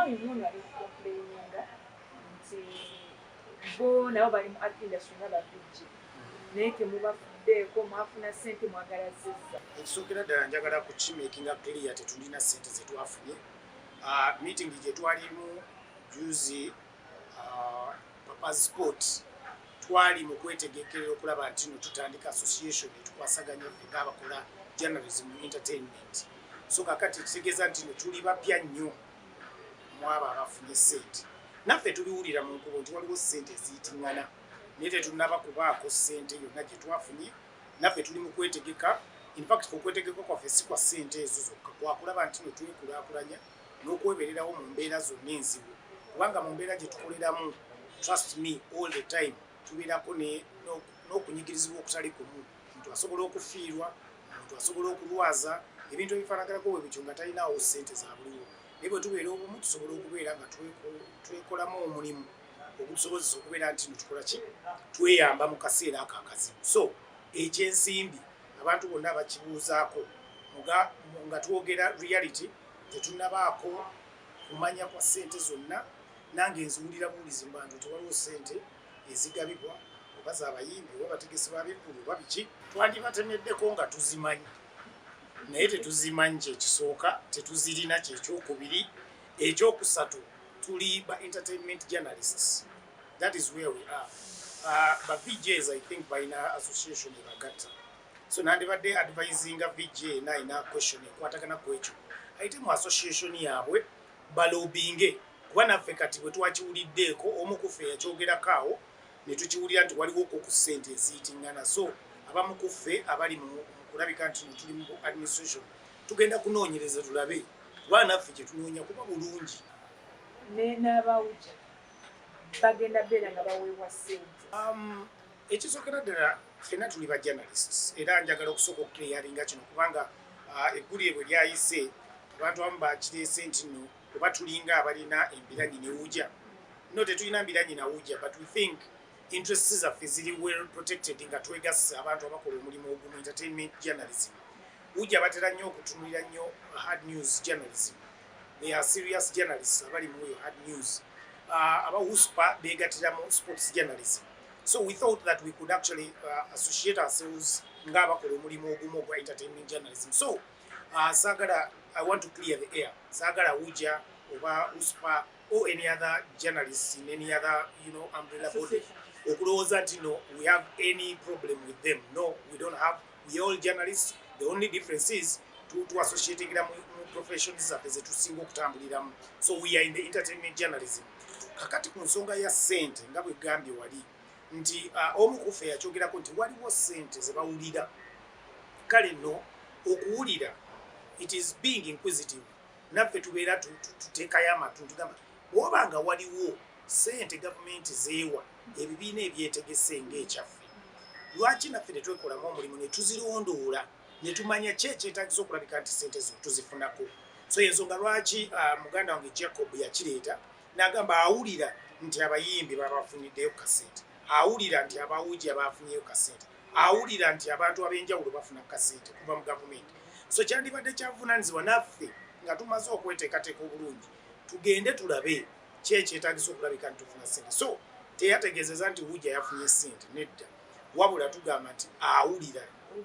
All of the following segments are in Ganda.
Omwami muno ali kucomplaininga nti bo nabo bali mu art industry nga ba VJ, naye temubafuddeeko. Mwafuna ssente, mwagala zizza. Ekisookera ddala, njagala kukimakinga clear, tetulina ssente zetwafunye. Meeting gye twalimu juzi, Papa's Sport, twali mu kwetegekerera okulaba nti no tutandika association etukwasaganya ffe ng'abakola journalism entertainment. So kakati kitegeeza nti no tuli bapya nnyo mu abo abafunye ssente. Naffe tubiwulira mu nkubo nti waliwo ssente eziyitiŋŋana, naye tetunnaba kubaako ssente yonna gye twafunye. Naffe tuli mu kwetegeka. Infact, okwetegeka kwaffe si kwa ssente ezo zokka, kwakulaba nti no twekulaakulanya n'okwebererawo mu mbeera zonna enzibu, kubanga mu mbeera gye tukoleramu, trust me, all the time tubeerako n'okunyigirizibwa okutali kumu. Omuntu asobola okufiirwa, omuntu asobola okulwaza, ebintu ebifaanaganako bwe bityo, nga talinaawo ssente za buliwo. Naye bwe tubeera obumu, tusobola okubeera nga twekolamu omulimu ogutusobozesa okubeera nti no tukola ki, tweyamba mu kaseera ako akazibu. So ekyensimbi, abantu bonna bakibuuzaako, nga twogera reality, tetunnabaako kumanya kwa ssente zonna. Nange nziwulira buwulizi mu bantu nti waliwo ssente ezigabibwa, oba z'abayimbi, oba bategesi ba bivvulu, oba biki. Twandibatemeddeko nga tuzimanyi, naye tetuzimanyi. Kyekisooka, tetuzirina. Kyekyokubiri. Ekyokusatu, tuli ba entertainment journalists. That is where we are. Ba VJs, I think balina association ebagatta, so nandibadde advisinga VJ ena alina question ekwatagana ku ekyo, ayite mu association yaabwe balobinge, kuba naffe kati bwe twakiwuliddeeko, omu ku ffe yakyogerako awo ne tukiwulira nti waliwoko ku ssente eziyitiŋŋana. So abamu ku ffe abali mu kulabika nti no tuli mu administration, tugenda kunoonyereza tulabe, kuba naffe kye tunoonya kuba bulungi. N'abawuja bagenda beera nga baweebwa ssente? Ekisookera ddala, ffenna tuli ba journalists, era njagala okusooka okuclearinga kino, kubanga eggulire bwe lyayise, abantu abamu bakireese nti nno oba tulinga abalina embiranyi ne UJA. No, tetulina mbiranyi na UJA, but we think interests zaffe ziri well protected nga twegasse abantu abakola omulimu ogumu, entertainment journalism. UJA batera nnyo okutunulira nnyo hard news journalism. They are serious journalists abali mu eyo hard news. Aba USPA beegattira mu sports journalism. So we thought that we could actually associate ourselves ng'abakola omulimu ogumu ogwa entertainment journalism. So saagala, I want to clear the air, saagala UJA oba USPA or any other journalists in any other umbrella body okulowooza nti no, we have any problem with them. No, we don't have. We are all journalists. The only difference is to associatingira mu professions zaffe zetusinga okutambuliramu. So we are in the entertainment journalism. Kakati ku nsonga ya ssente, nga bwe gambye wali nti omu ku ffe yakyogerako nti waliwo ssente ze bawulira, kale nno okuwulira, it is being inquisitive. Naffe tubeera tuteekayo amatu, tugamba bw'oba nga waliwo ssente gavumenti zeewa ebibiina ebyetegese ng'ekyaffe, lwaki naffe tetwekolamu omulimu ne tuzirondoola ne tumanya ki ekyetagisa okulabika nti ssente zino tuzifunako? So ensonga lwaki muganda wange Jacob yakireeta n'agamba awulira nti abayimbi babafuniddeyo kasente, awulira nti abawuja bafunyeyo kasente, awulira nti abantu ab'enjawulo bafuna kasente kuva mu gavumenti, so kyandibadde kyavunaanyizibwa naffe nga tumaze okweteekateeka obulungi tugende tulabe ki ekyetagisa okulabika nti tufuna ssente. So teyategeezeza nti UJA yafunye ssente, nedda, wabula tugamba nti awulira.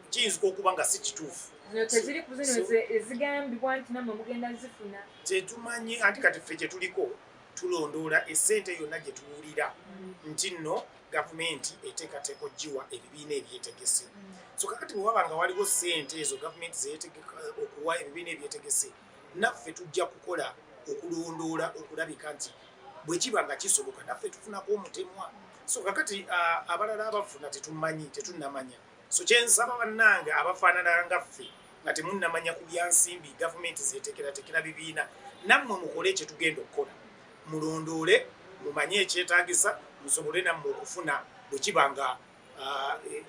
Kiyinzika okuba nga si kituufu. Zino teziri ku zino ezigambibwa nti nammwe mugenda zifuna? Tetumanyi. Anti kati ffe kye tuliko, tulondoola essente yonna gye tuwulira nti nno gavumenti eteekateeka ogiwa ebibiina ebyetegese. So kakati bwe waba nga waliwo ssente ezo gavumenti zeyetegeka okuwa ebibiina ebyetegese, naffe tujja kukola okulondoola okulabika nti bwe kiba nga kisoboka naffe tufunako omutemwa. So kakati abalala abafuna tetumanyi, tetunnamanya. So kyensaba bannange abafaanana nga ffe nga temunnamanya ku byansimbi gavumenti zeteekerateekera bibiina, nammwe mukole ekyo tugenda okukola, mulondoole, mumanye ekyetaagisa, musobole nammwe okufuna bwe kiba nga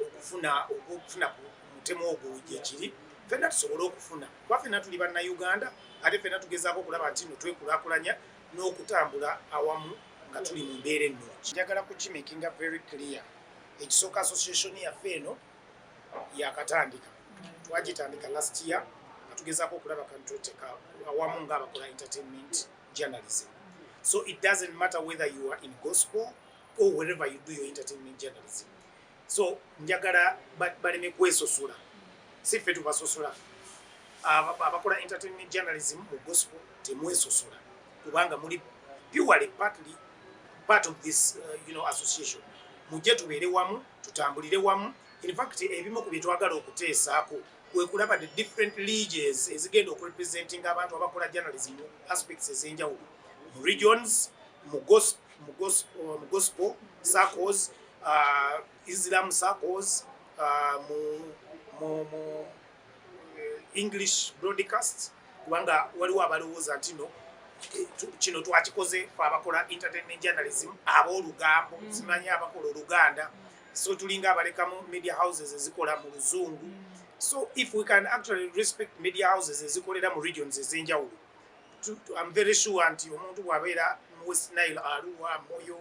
okufuna ku mutemu ogwo gyekiri, ffenna tusobole okufuna, kuba ffenna tuli Bannayuganda, ate ffenna tugezaako okulaba nti nno twekulaakulanya n'okutambula awamu nga tuli mu mbeera ennungi. Njagala kukimakinga very clear. Ekisooka, association yaffe eno yakatandika, twagitandika last year nga tugezaako okulaba kantuteeka awamu ng'abakola entertainment journalism. So it doesn't matter whether you are in gospel or wherever you do your entertainment journalism. So njagala baleme kwesosola, si ffe tubasosola. Abakola entertainment journalism mu gospel, temwesosola, kubanga muli purely partly part of this association. Mujje tubeere wamu, tutambulire wamu. In fact, ebimu ku bye twagala okuteesaako kwe kulaba the different leagues ezigenda okurepresentinga abantu abakola journalism mu aspects ez'enjawulo, mu regions, mu gospel circles, Islam circles, mu English broadcasts, kubanga waliwo abalowooza nti no kino twakikoze fe abakola entertainment journalism ab'olugambo, simanyi abakola Oluganda, so tulinga abalekamu media houses ezikola mu Luzungu. So if we can actually respect media houses ezikolera mu regions ez'enjawulo, I'm very sure nti omuntu bw'abeera mu West Nile, Arua, Moyo,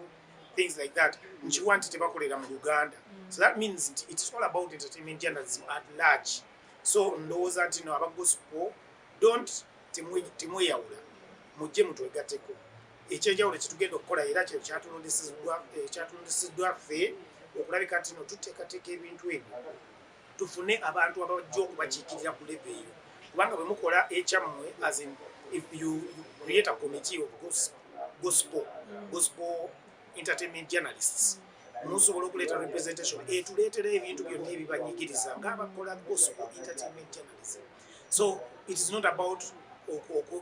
things like that, nkiwa nti tebakolera mu Luganda. So that means nti it's all about entertainment journalism at large. So ndowooza nti no, aba gospel, don't temweyawula, mujje mutwegatteko. Ekyenjawulo kyetugenda okukola era kyo kyatulondesiddwa ffe okulabika nti no tuteekateeka ebintu ebyo, tufune abantu abajja okubakiikirira ku level eyo, kubanga bwe mukola ekyammwe, as in if you create a committee of gospel entertainment journalists, musobola okuleeta representation etuleetera ebintu byonna ebibanyigiriza ng'abakola gospel entertainment journalism. So it is not about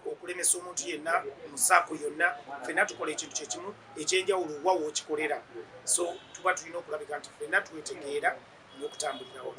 okulemesa omuntu yenna mu circle yonna. Ffenna tukola ekintu kyekimu, ekyenjawulo wa wookikolera. So tuba tulina okulabika nti ffenna twetegeera n'okutambulirawo.